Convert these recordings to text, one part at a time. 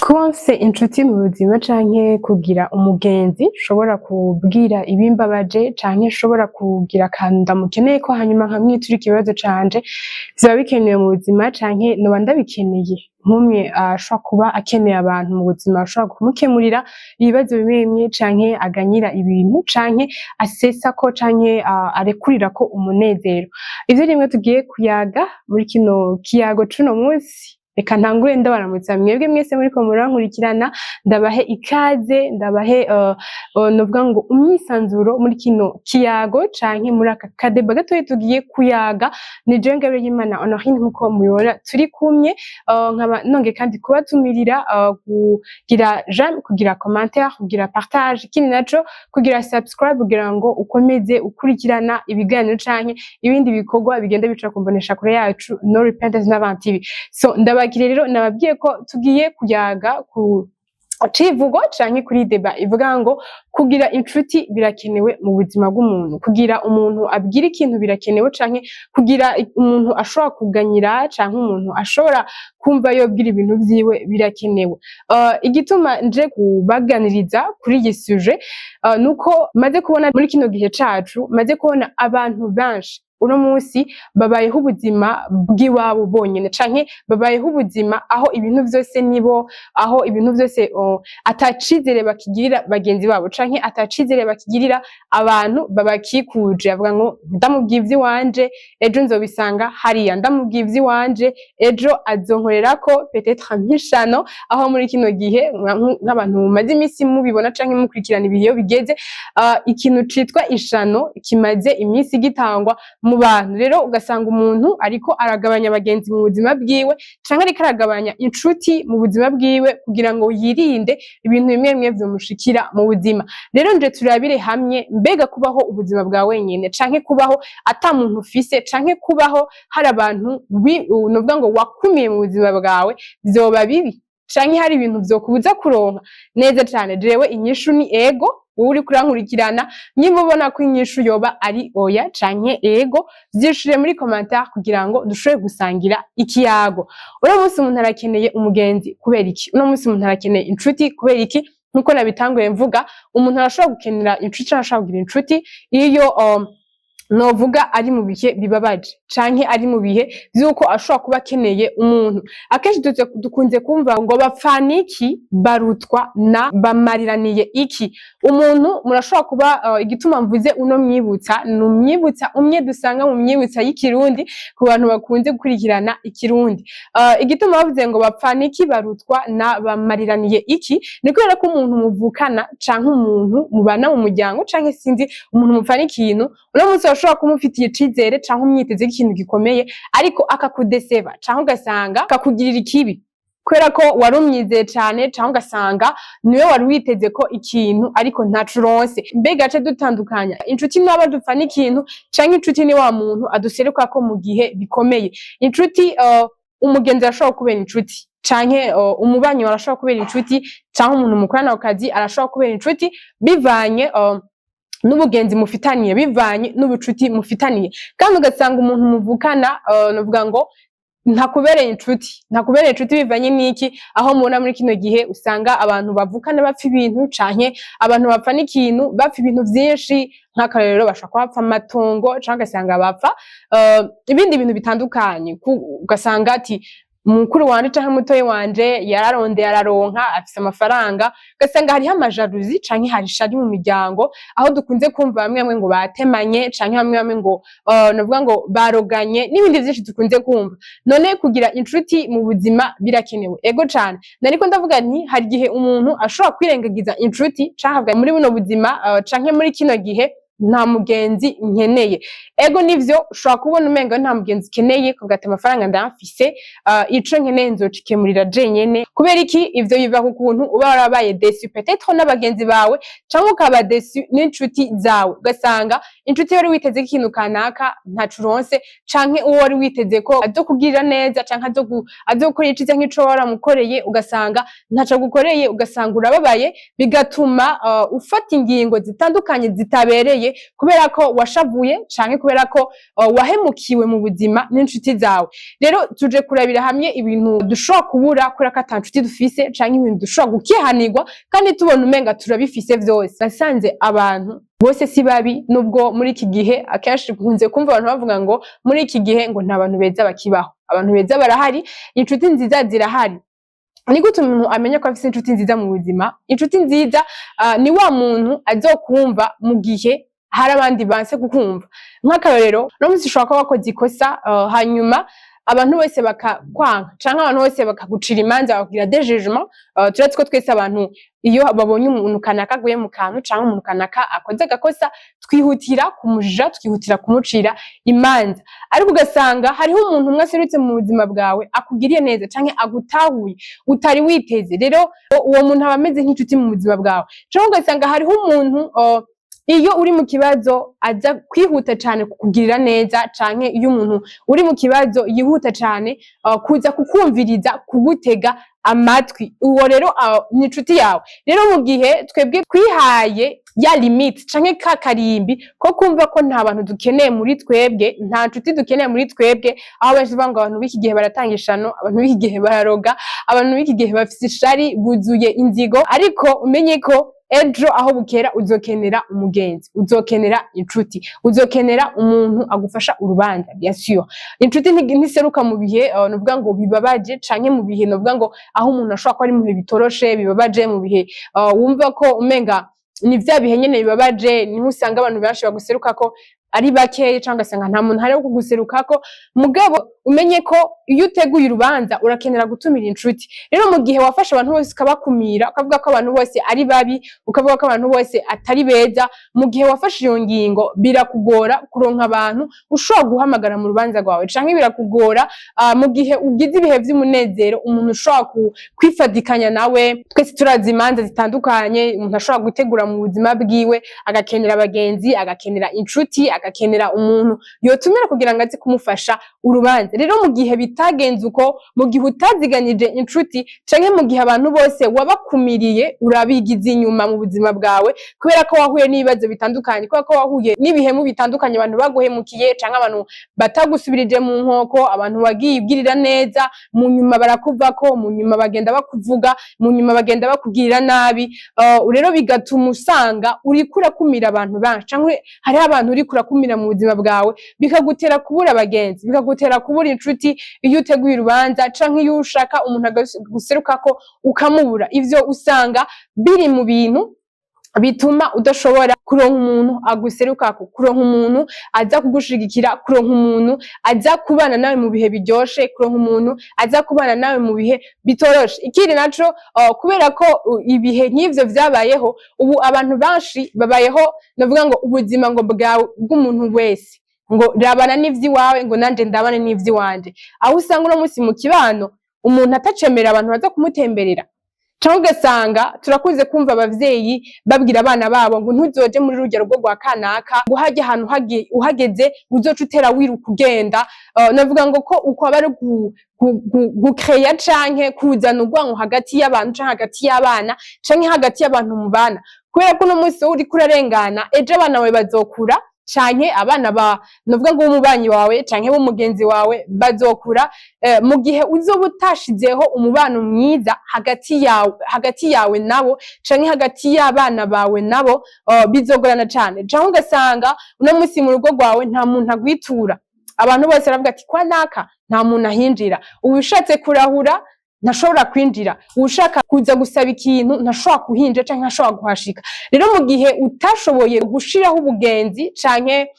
Kuba mfise inshuti mu buzima canke kugira umugenzi nshobora kubwira ibimbabaje canke nshobora kugira akantu ndamukeneyeko, hanyuma nkamwitura ikibazo canje, vyoba bikenewe mu buzima canke noba ndabikeneye? Nk'umwe ashobora kuba akeneye abantu mu buzima bashobora kumukemurira ibibazo bimwe bimwe, canke aganyira ibintu, canke asesako, canke arekurirako umunezero. Ivyo nimwe tugiye kuyaga muri kino kiyago c'uno munsi. Reka ntangure ndabaramutsa mwebwe mwese muriko murankurikirana, ndabahe ikaze, ndabahe novuga ngo umwisanzuro muri kino kiyago canke muri aka ka débat gatoyi tugiye kuyaga. Ni jewe Ngabire y'Imana Honorine, nkuko mubibona turi kumwe, nkaba nongeye kandi kubatumirira kugira j'aime, kugira commentaire, kugira partage, ikindi naco kugira subscribe, kugira ngo ukomeze ukurikirana ibiganiro canke ibindi bikorwa bigenda bica ku mboneshakure yacu No Repentance n'Abantu TV. So ndabakiriye rero, nababwiye ko tugiye kuyaga ku civugo canke kuri débat ivuga ngo kugira inshuti birakenewe mu buzima bw'umuntu, kugira umuntu abwira ikintu birakenewe, canke kugira umuntu ashobora kuganyira, canke umuntu ashobora kumva yobwira ibintu vyiwe birakenewe. Igituma nje kubaganiriza kuri iyi sujet nuko maze kubona muri kino gihe cacu, maze kubona abantu benshi uno munsi babayeho ubuzima bw'iwabo bonyene, canke babayeho ubuzima aho ibintu vyose nibo, aho ibintu vyose atacizere bakigirira bagenzi babo, canke atacizere bakigirira abantu babakikuje. Avuga ngo ndamubwiye ivy'iwanje, ejo nzobisanga hariya, ndamubwiye ivy'iwanje, ejo azonkorerako peut-être nk'ishano. Aho muri kino gihe nk'abantu mumaze imisi mubibona canke mukurikirana ibihe iyo bigeze, ikintu citwa ishano kimaze iminsi gitangwa mu bantu. Rero ugasanga umuntu ariko aragabanya abagenzi mu buzima bwiwe, canke ariko aragabanya inshuti mu buzima bwiwe, kugira ngo yirinde ibintu bimwe bimwe vyomushikira mu buzima. Rero nje turabire hamwe, mbega kubaho ubuzima bwa wenyene, canke kubaho ata muntu ufise, canke kubaho hari abantu novuga ngo wakumiye mu buzima bwawe, vyoba bibi, canke hari ibintu vyokubuza kuronka neza cane? Jewe inyishu ni ego. Wowe uriko urankurikirana, nimba ubona ko inyishu yoba ari oya canke ego, vyishure muri commentaire kugira ngo dushobore gusangira ikiyago. Uno munsi umuntu arakeneye umugenzi kubera iki? Uno munsi umuntu arakeneye inshuti kubera iki? Nkuko nabitanguye mvuga, umuntu arashobora gukenera inshuti canke arashobora kugira inshuti iyo novuga ari mu bihe bibabaje, canke ari mu bihe vy'uko ashobora kuba akeneye umuntu. Akenshi dukunze kumva ngo bapfana iki barutwa na bamariraniye iki. Umuntu murashobora kuba igituma mvuze uno mwibutsa, ni umwibutsa umwe dusanga mu myibutsa y'iKirundi, ku bantu bakunze gukurikirana Ikirundi. Igituma bavuze ngo bapfana iki barutwa na bamariraniye iki, ni kubera ko umuntu muvukana, canke umuntu mubana mu muryango, canke sinzi umuntu mupfana ikintu, uno munsi urashobora kuba umufitiye icizere canke umwiteze ikintu gikomeye, ariko akakudeseva, canke ugasanga akakugirira ikibi kubera ko wari umwizeye cane, canke ugasanga niwe wari witeze ko ikintu ariko ntaco uronse. Mbega ce dutandukanya inshuti n'abo dupfana ikintu, canke inshuti ni wa muntu aduserukako mu gihe bikomeye? Inshuti, umugenzi arashobora kubera inshuti, canke umubanyi arashobora kubera inshuti, canke umuntu mukorana ku kazi arashobora kubera inshuti, bivanye n'ubugenzi mufitaniye, bivanye n'ubucuti mufitaniye. Kandi ugasanga umuntu muvukana, novuga ngo ntakubereye inshuti, ntakubereye inshuti bivanye n'iki? Aho mubona muri kino gihe usanga abantu bavukana bapfa ibintu, canke abantu bapfa n'ikintu, bapfa ibintu vyinshi. Nk'akarorero, bashobora kuba bapfa amatongo, canke ugasanga bapfa ibindi bintu bitandukanye. Ugasanga ati mukuru wanje canke mutoyi wanje yararondeye, araronka, afise amafaranga, ugasanga hariho ama jalousie canke hari ishari mu miryango, aho dukunze kumva bamwe bamwe ngo batemanye, canke bamwe bamwe ngo novuga ngo baroganye, n'ibindi vyinshi dukunze kumva. None kugira inshuti mu buzima birakenewe? Ego cane. Nariko ndavuga nti hari igihe umuntu ashobora kwirengagiza inshuti, canke akavuga muri buno buzima canke muri kino gihe nta mugenzi nkeneye. Ego nivyo, ushobora kubona umenga nta mugenzi ukeneye, kuvuga ati amafaranga ndayafise, ico nkeneye nzocikemurira jenyene. Kubera iki? Ivyo biva ku kuntu uba warabaye déçu peut-être n'abagenzi bawe, canke ukaba déçu n'inshuti zawe, ugasanga Inshuti wari witeze ko ikintu kanaka ntaco uronse, canke uwo wari witeze ko azokugirira neza canke azokora iciza nk'ico waramukoreye, ugasanga ntaco agukoreye, ugasanga urababaye, bigatuma ufata ingingo zitandukanye zitabereye kubera ko washavuye canke kubera ko wahemukiwe mu buzima n'inshuti zawe. Rero tuje kurabira hamwe ibintu dushobora kubura kubera ko ata nshuti dufise, canke ibintu dushobora gukehanirwa kandi tubona umenga turabifise vyose. Nasanze abantu bose si babi, nubwo muri iki gihe akenshi nkunze kumva abantu bavuga ngo muri iki gihe ngo nta bantu beza bakibaho. Abantu beza barahari, inshuti nziza zirahari. Ni gute umuntu amenya ko afise inshuti nziza mu buzima? Inshuti nziza ni wa muntu azokumva mu gihe hari abandi banse kukumva. Nk'akarorero, uno munsi ushobora kuba wakoze ikosa, hanyuma abantu bose bakakwanka canke abantu bose bakagucira imanza, bakakugira des jugements. Turazi ko twese abantu iyo babonye umuntu kanaka aguye mu kantu canke umuntu kanaka akoze agakosa, twihutira kumujija, twihutira kumucira imanza. Ariko ugasanga hariho umuntu umwe aserutse mu buzima bwawe akugiriye neza canke agutahuye utari witeze. Rero uwo muntu aba ameze nk'inshuti mu buzima bwawe. Canke ugasanga hariho umuntu iyo uri mu kibazo aza kwihuta cane kukugirira neza, canke iyo umuntu uri mu kibazo yihuta cane kuza kukumviriza, kugutega amatwi. Uwo rero ni inshuti yawe. Rero mu gihe twebwe twihaye ya limite canke ka karimbi ko kumva ko nta bantu dukeneye muri twebwe, nta nshuti dukeneye muri twebwe, aho benshi bavuga ngo abantu b'iki gihe baratanga ishano, abantu b'iki gihe bararoga, abantu b'iki gihe bafise ishari, buzuye inzigo. Ariko umenye ko ejo aho bukera uzokenera umugenzi, uzokenera inshuti, uzokenera umuntu agufasha urubanza. Bien sûr, inshuti ntiseruka mu bihe novuga ngo bibabaje, canke mu bihe novuga ngo aho umuntu ashobora kuba ari mu bihe bitoroshe, bibabaje, mu bihe wumva ko umenga ni vya bihe nyene bibabaje. Niho usanga abantu benshi baguserukako ari bakeya, canke ugasanga nta muntu hari wo kuguserukako. Mugabo umenye ko iyo uteguye urubanza urakenera gutumira inshuti. Rero mu gihe wafashe abantu bose ukabakumira, ukavuga ko abantu bose ari babi, ukavuga ko abantu bose atari beza, mu gihe wafashe iyo ngingo birakugora kuronka abantu ushobora guhamagara mu rubanza rwawe, canke birakugora mu gihe ugize ibihe vy'umunezero umuntu ushobora kwifatikanya nawe. Twese turazi imanza zitandukanye umuntu ashobora gutegura mu buzima bwiwe, agakenera abagenzi, agakenera inshuti, agakenera umuntu yotumira kugira ngo aze kumufasha urubanza. Rero mu gihe bitagenze uko, mu gihe utaziganije inshuti, canke mu gihe abantu bose wabakumiriye, urabigiza inyuma mu buzima bwawe kubera ko wahuye n'ibibazo bitandukanye, kubera ko wahuye n'ibihemu bitandukanye, abantu baguhemukiye canke abantu batagusubirije mu nkoko, abantu wagiye ugirira neza mu nyuma barakuvako, mu nyuma bagenda bakuvuga, mu nyuma bagenda bakugirira nabi. Rero bigatuma usanga uriko urakumira abantu benshi, canke hariho abantu uriko urakumira mu buzima bwawe, bikagutera kubura abagenzi, bikagutera kubura inshuti iyo uteguye urubanza, canke iyo ushaka umuntu aguserukako ukamubura. Ivyo usanga biri mu bintu bituma udashobora kuronka umuntu aguserukako, kuronka umuntu aza kugushigikira, kuronka umuntu aza kubana nawe mu bihe biryoshe, kuronka umuntu aza kubana nawe mu bihe bitoroshe. Ikindi naco, kubera ko ibihe nk'ivyo vyabayeho, ubu abantu benshi babayeho navuga ngo ubuzima ngo bwawe bw'umuntu wese, ngo rabana n'ivy'iwawe, ngo nanje ndabane n'ivy'iwanje, aho usanga uno munsi mu kibano umuntu atacemera abantu baza kumutemberera, canke ugasanga turakunze kumva abavyeyi babwira abana babo ngo ntuzoje muri rurya rugo rwa kanaka, ngo hajya ahantu uhageze uzoca utera wiruka ugenda. Navuga ngo ko uko aba ari gukeya canke kuzana urwanko hagati y'abantu, canke hagati y'abana, canke hagati y'abantu mubana, kubera ko uno munsi wowe uriko urarengana, ejo abana bawe bazokura, canke abana ba novuga ngo w'umubanyi wawe canke w'umugenzi wawe bazokura. Mu gihe uzoba utashizeho umubano mwiza hagati yawe nabo, canke hagati y'abana bawe nabo, bizogorana cane. Canke ugasanga uno munsi mu rugo rwawe nta muntu agwitura, abantu bose baravuga ati kwa naka nta muntu ahinjira, uba ushatse kurahura ntashobora kwinjira, ushaka kuza gusaba ikintu ntashobora kuhinjira canke ntashobora kuhashika. Rero mu gihe utashoboye gushiraho ubugenzi canke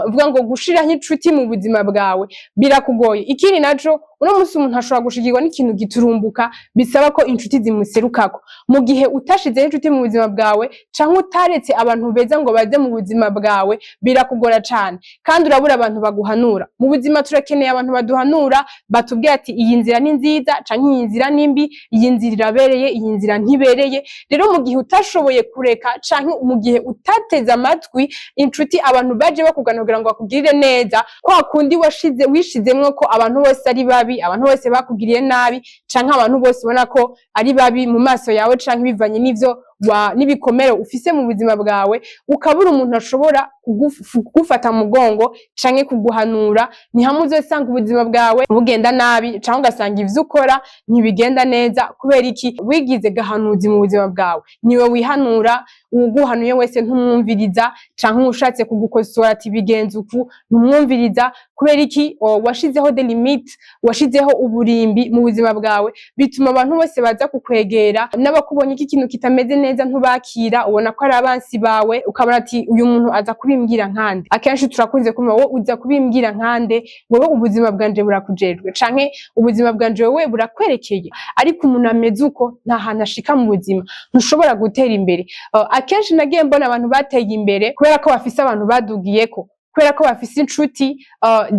uvuga ngo gushiraho inshuti mu buzima bwawe, birakugoye. Ikindi naco, uno munsi abantu benshi barahurumbira Uno munsi umuntu ashobora gushikirwa n'ikintu giturumbuka, bisaba ko inshuti zimuserukako. Mu gihe utashizeho inshuti mu buzima bwawe, canke utaretse abantu beza ngo baze mu buzima bwawe, birakugora cane kandi urabura abantu baguhanura. Mu buzima turakeneye abantu baduhanura, batubwira ati: "Iyi nzira ni nziza canke iyi nzira ni mbi, iyi nzira irabereye, iyi nzira ntibereye." Rero mu gihe utashoboye kureka, canke mu gihe utateze amatwi inshuti, abantu baje bakugana kugira ngo bakugirire neza, kwa kundi washize wishizemwo ko abantu bose ari babi, abantu bose bakugiriye nabi, canke abantu bose ubona ko ari babi mu maso yawe, canke bivanye n'ivyo n'ibikomere ufise mu buzima bwawe, ukabura umuntu ashobora kugufata mu mugongo canke kuguhanura, ni hamwe uzosanga ubuzima bwawe bugenda nabi, canke ugasanga ivyo ukora ntibigenda neza. Kubera iki? Wigize gahanuzi mu buzima bwawe, niwe wihanura. Uwuguhanuye wese ntumwumviriza, canke ushatse kugukosora ati: "Bigenze uku", ntumwumviriza. Kubera iki? Washizeho des limites, washizeho uburimbi mu buzima bwawe, bituma abantu bose baza kukwegera n'abakubonye ko ikintu kitameze neza ntubakira, ubona ko ari abansi bawe. Ukabona ati: "Uyu muntu aza kubimbwira nkande?" Akenshi turakunze kumva: "Wowe uza kubimbwira nkande? Wowe ubuzima bwanje burakujejwe, canke ubuzima bwanje wowe burakwerekeye?" Ariko umuntu ameze uko nta hantu ashika mu buzima, ntushobora gutera imbere. Akenshi nagiye mbona abantu bateye imbere kubera ko bafise abantu badugiyeko, kubera ko bafise inshuti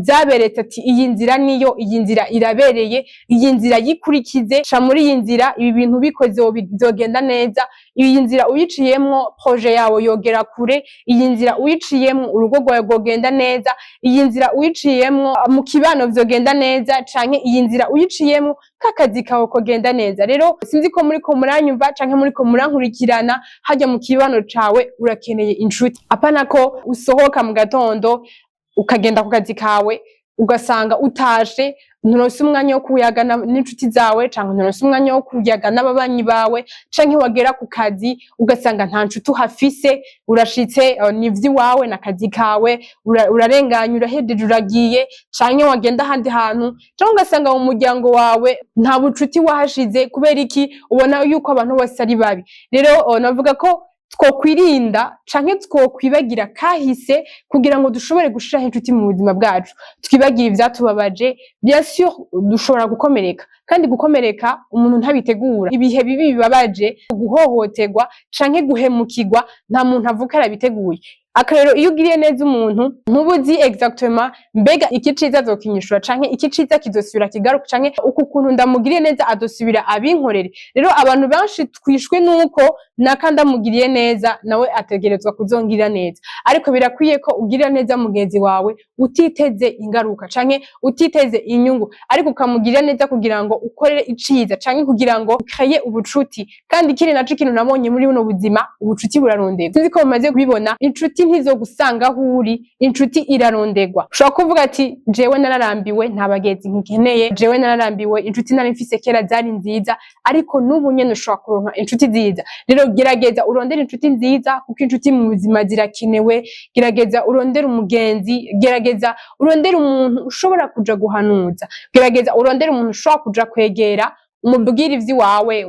zaberetse ati: "Iyi nzira niyo, iyi nzira irabereye, iyi nzira yikurikize, ca muri iyi nzira, ibi bintu bikoze bizogenda neza, iyi nzira uyiciyemwo projet yawe yogera kure, iyi nzira uyiciyemwo urugo rwawe rwogenda neza, iyi nzira uyiciyemwo mu kibano vyogenda neza, canke iyi nzira uyiciyemwo kakazi kawe kogenda neza." Rero sinzi ko muriko muranyumva canke muriko murankurikirana. Harya mu kibano cawe urakeneye inshuti, apana ko usohoka mu gatondo ukagenda ku kazi kawe, ugasanga utashe nturonse umwanya wo kuyaga n'inshuti zawe, canke nturonse umwanya wo kuyaga n'ababanyi bawe, canke wagera ku kazi ugasanga nta nshuti uhafise. Urashitse, ni ivy'iwawe n'akazi kawe, urarenganye, urahejeje, uragiye. Canke wagenda ahandi hantu, canke ugasanga mu muryango wawe nta bucuti wahashize. Kubera iki? Ubona yuko abantu bose ari babi. Rero navuga ko twokwirinda canke twokwibagira kahise kugira ngo dushobore gushiraho inshuti mu buzima bwacu, twibagire ivyatubabaje. Bien sûr dushobora gukomereka, kandi gukomereka umuntu ntabitegura. Ibihe bibi bibabaje, guhohoterwa canke guhemukirwa, nta muntu avuka arabiteguye. Akarero, iyo ugiriye neza umuntu, ntuba uzi exactement mbega iki ciza azokinyishura, canke iki ciza kizosubira kigaruka, canke uku kuntu ndamugiriye neza azosubira abinkorere. Rero abantu benshi twishwe nuko naka ndamugiriye neza, nawe ategerezwa kuzongirira neza. Ariko birakwiye ko ugirira neza mugenzi wawe utiteze ingaruka canke utiteze inyungu, ariko ukamugirira neza kugira ngo ukorere iciza canke kugira ngo ukreye ubucuti. Kandi ikindi naco, ikintu nabonye muri buno buzima, ubucuti buraronderwa. Sinzi ko mumaze kubibona, inshuti ntizogusanga aho uri, inshuti iraronderwa. Ushobora kuvuga ati: "Jewe nararambiwe, nta bagenzi nkikeneye, jewe nararambiwe, inshuti nari mfise kera zari nziza." Ariko n'ubu nyene ushobora kuronka inshuti nziza. Rero gerageza urondere inshuti nziza, kuko inshuti mu buzima zirakenewe. Gerageza urondere umugenzi, gerageza urondere umuntu ushobora kuja guhanuza, gerageza urondere umuntu ushobora kuja kwegera, umubwire ivy'iwawe,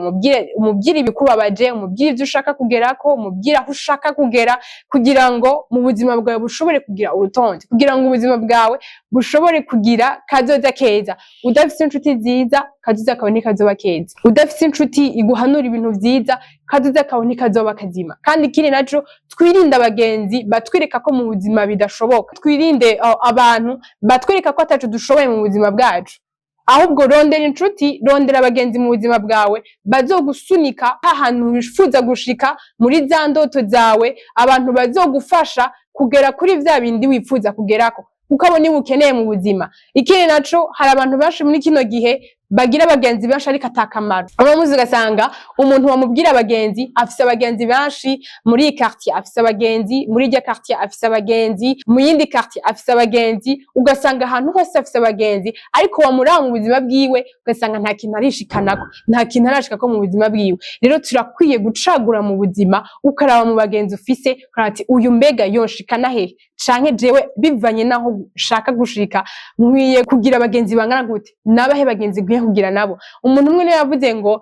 umubwire ibikubabaje, umubwire ivyo ushaka kugerako, umubwire aho ushaka kugera, kugira ngo mu buzima bwawe bushobore kugira urutonde, kugira ngo ubuzima bwawe bushobore kugira kazoza keza. Udafise inshuti nziza, kazoza kawe ntikazoba keza. Udafise inshuti iguhanura ibintu vyiza, kazoza kawe ntikazoba kazima. Kandi ikindi naco, twirinde abagenzi batwereka ko mu buzima bidashoboka, twirinde abantu batwereka ko ataco dushoboye mu buzima bwacu. Ahubwo rondera inshuti, rondera abagenzi mu buzima bwawe bazogusunika hahantu wifuza gushika muri za ndoto zawe, abantu bazogufasha kugera kuri vya bindi wifuza kugerako, kuko abo nibo ukeneye mu buzima. Ikindi naco, hari abantu benshi muri kino gihe bagira abagenzi benshi ariko atakamaro. Uno munsi ugasanga umuntu wamubwira abagenzi, afise abagenzi benshi muri iyi quartier, afise abagenzi muri irya quartier, afise abagenzi mu yindi quartier, afise abagenzi, ugasanga ahantu hose afise abagenzi. Ariko wamuraba mu buzima bwiwe, ugasanga nta kintu arishikanako, nta kintu arashikako mu buzima bwiwe. Rero turakwiye gucagura mu buzima, ukaraba mu bagenzi ufise, ukaraba ati: "Uyu mbega yonshikana hehe? Canke jewe bivanye naho nshaka gushika, nkwiye kugira abagenzi bangana gute? Nabahe bagenzi nkwiye kugira nabo?" Umuntu umwe niwe yavuze ngo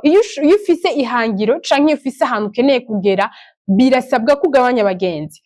iyo ufise ihangiro canke iyo ufise ahantu ukeneye kugera, birasabwa ko ugabanya abagenzi.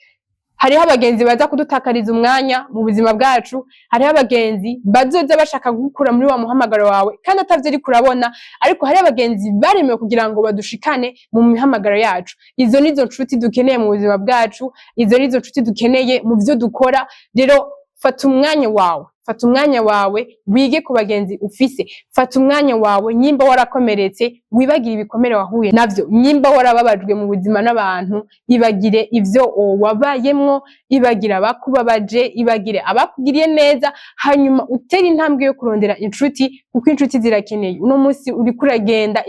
Hariho abagenzi baza kudutakariza umwanya mu buzima bwacu. Hariho abagenzi bazoza bashaka kugukura muri wa muhamagaro wawe kandi atavyo ariko urabona. Ariko hariho abagenzi baremewe kugira ngo badushikane mu mihamagaro yacu. Izo nizo nshuti dukeneye mu buzima bwacu, izo nizo nshuti dukeneye mu vyo dukora. Rero fata umwanya wawe, fata umwanya wawe wige ku bagenzi ufise. Fata umwanya wawe, nyimba warakomeretse, wibagire ibikomere wahuye navyo. Nyimba warababajwe mu buzima n'abantu, ibagire ivyo wabayemwo, ibagire abakubabaje, ibagire abakugiriye neza, hanyuma utere intambwe yo kurondera inshuti, kuko inshuti zirakeneye. Uno munsi uriko uragenda,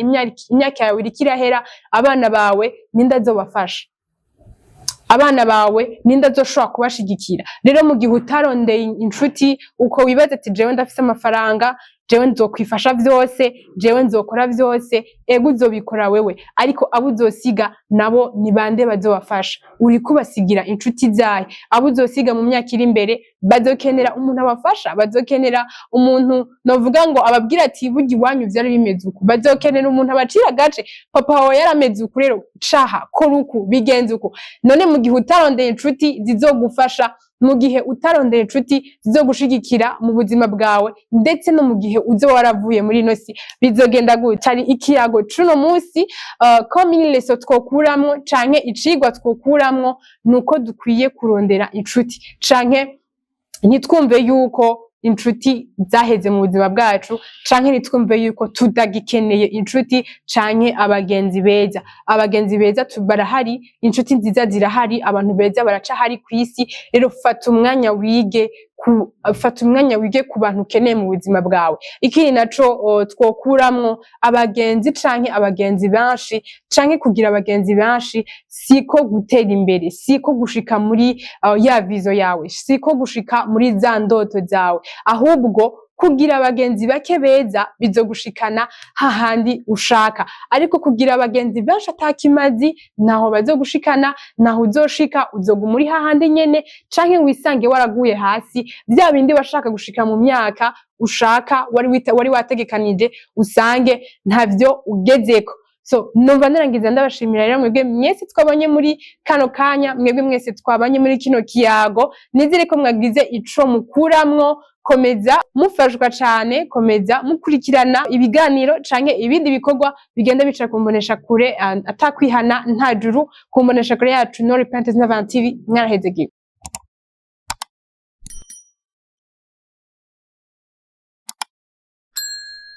imyaka yawe iriko irahera. Abana bawe ninde azobafasha? Abana bawe ninde azoshobora kubashigikira? Rero mu gihe utarondeye inshuti, uko wibaza ati: "Jewe ndafise amafaranga, jewe nzokwifasha vyose, jewe nzokora vyose", ego, uzobikora wewe, ariko abo uzosiga nabo ni bande bazobafasha? Uriko ubasigira inshuti zahe? Abo uzosiga mu myaka iri imbere bazokenera umuntu abafasha, bazokenera umuntu novuga ngo ababwira ati: "Burya iwanyu vyari bimeze uku." Bazokenera umuntu abacira agace: "Papa wawe yarameze uku, rero caha kora uku, bigenze uku." None mu gihe utarondeye inshuti zizogufasha, mu gihe utarondeye inshuti zizogushigikira mu buzima bwawe, ndetse no mu gihe uzoba waravuye muri ino si, bizogenda gute? Cari ikiyago c'uno munsi. Comme une leçon twokuramwo canke icigwa twokuramwo, nuko dukwiye kurondera inshuti, canke ntitwumve yuko inshuti zaheze mu buzima bwacu, canke ntitwumve yuko tutagikeneye inshuti canke abagenzi beza. Abagenzi beza barahari, inshuti nziza zirahari, abantu beza baracahari kw'isi. Rero fata umwanya wige ku bantu ukeneye mu buzima bwawe. Ikindi naco twokuramwo, abagenzi canke abagenzi benshi, canke kugira abagenzi benshi siko gutera imbere, siko gushika muri ya vision yawe, siko gushika muri za ndoto zawe. Ahubwo kugira abagenzi bake beza bizogushikana hahandi ushaka. Ariko kugira abagenzi benshi atakimazi, ntaho bazogushikana, ntaho uzoshika. Uzoguma uri hahandi nyene, canke wisange waraguye hasi. Vya bindi washaka gushika mu myaka ushaka wari wategekanije, usange ntavyo ugezeko. So numva narangiza ndabashimira rero mwebwe mwese twabonye muri kano kanya, mwebwe mwese twabanye muri kino kiyago. Nizere ko mwagize ico mukuramwo. Komeza mufashwa cane, komeza mukurikirana ibiganiro canke ibindi bikorwa bigenda bica ku mbonesha kure atakwihana nta juru, ku mbonesha kure yacu No Repentance Never TV. Mwarahezegiwe.